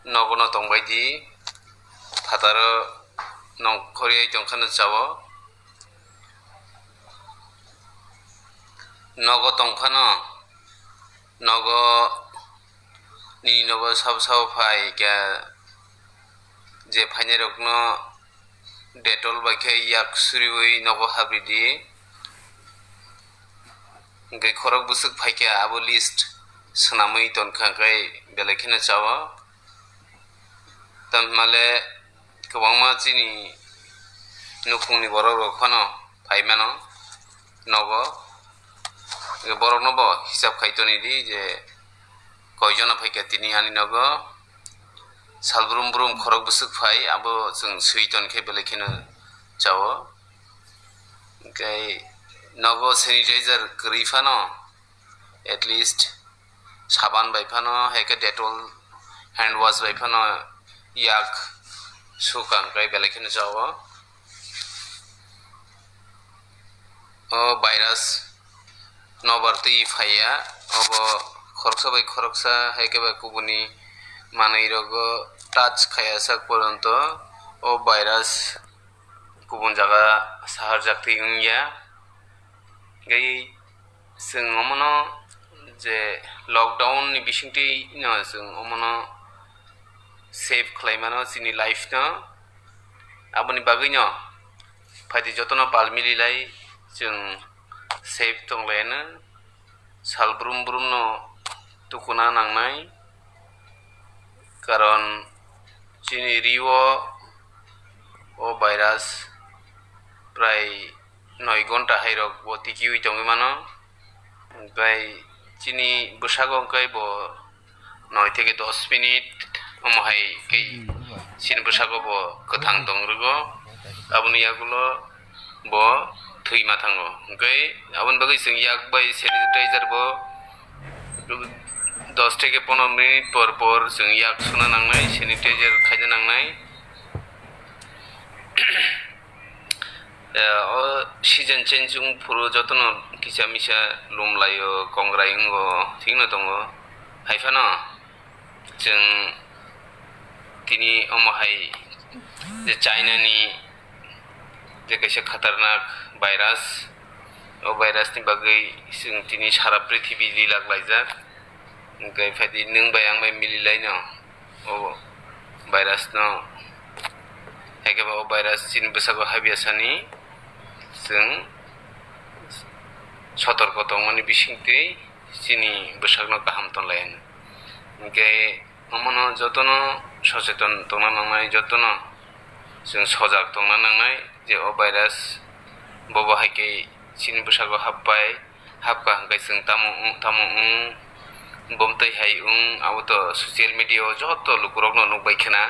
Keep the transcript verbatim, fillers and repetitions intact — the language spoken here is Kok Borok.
Nogo no tongbai di, phataro nongkhorwi tongkhano chao. Nogo tongphano, nogo nini nogo sabo sabo phai khe je phainairokno Dettol bai khe yak suriwi nogo habri di. Hwnkhe khorok bwswk phai khe abo list swnamwi tonkha, hwnkhe belai kheno chao. Tamhinmale kwbangma chini nukhungni borok rok phano phai mano nogo. Borokno bo hisab khai toni di je koi jona phai kha tini ani nogo. Sal brum brum khorok bwswk phai, abo chwng swi ton khe belai kheno chao. Hwnkhe nogo sanitizer kwrwi phano, at least saban bai phano, hai khe Dettol hand wash bai phano yak sukha, hwnkhe belai kheno chao. O virus nobar twi phaiya, obo khoroksa bai khoroksa, hai khe bai kubuni manwi rogo touch khaiya sak poronto o virus kubun jaga saharjak twi wngya. Gai chwng omono je lockdown ni bisingtwi no chwng omono save khlai mano chini life no. Aboni bagwi no phaidi jotono pal mililai chwng save tonglaino. Sal brum brum no tukuna nangnai, karon chini rio o virus prai noi gonta hai rok bo tikiwi tongwi mano. Hwnkhe chini bwsako hwnkhe bo noi theke dos minute omo hai khe chini bwsako bo kwthang tong rwgo. Aboni yagulo bo thwi ma thango. Hwnkhe aboni bagwi chwng yak bai sanitizer bo dos theke pondro minute por por chwng yak suna nangnai, sanitizer khaina nangnai. Eh, o season change wng phuru jotono kisa misa lum laio, kongrai wngo, thikno tongo. Hai phano chwng tini omo hai je China ni je kaisa khatarnak virus, o virus ni bagwi chwng tini sara prithibi lilak laijak. Hwnkhe phaidi nwng bai ang bai mililaino o virus no, hai khe ba o virus chini bwsako habya sani chwng sotorko tongmani bisingtwi chini bwsakno kaham tonlai hwnkhe. Omono jotono socheton tongna nangnai, jotono chwng sojak tongna nangnai je o virus bobo hai khe chini bwsako happai, hapkha hwnkhe chwng tamo wng, tamo wng, bomtwi hai wng, abo to social media o joto lukurokno nukbai khna.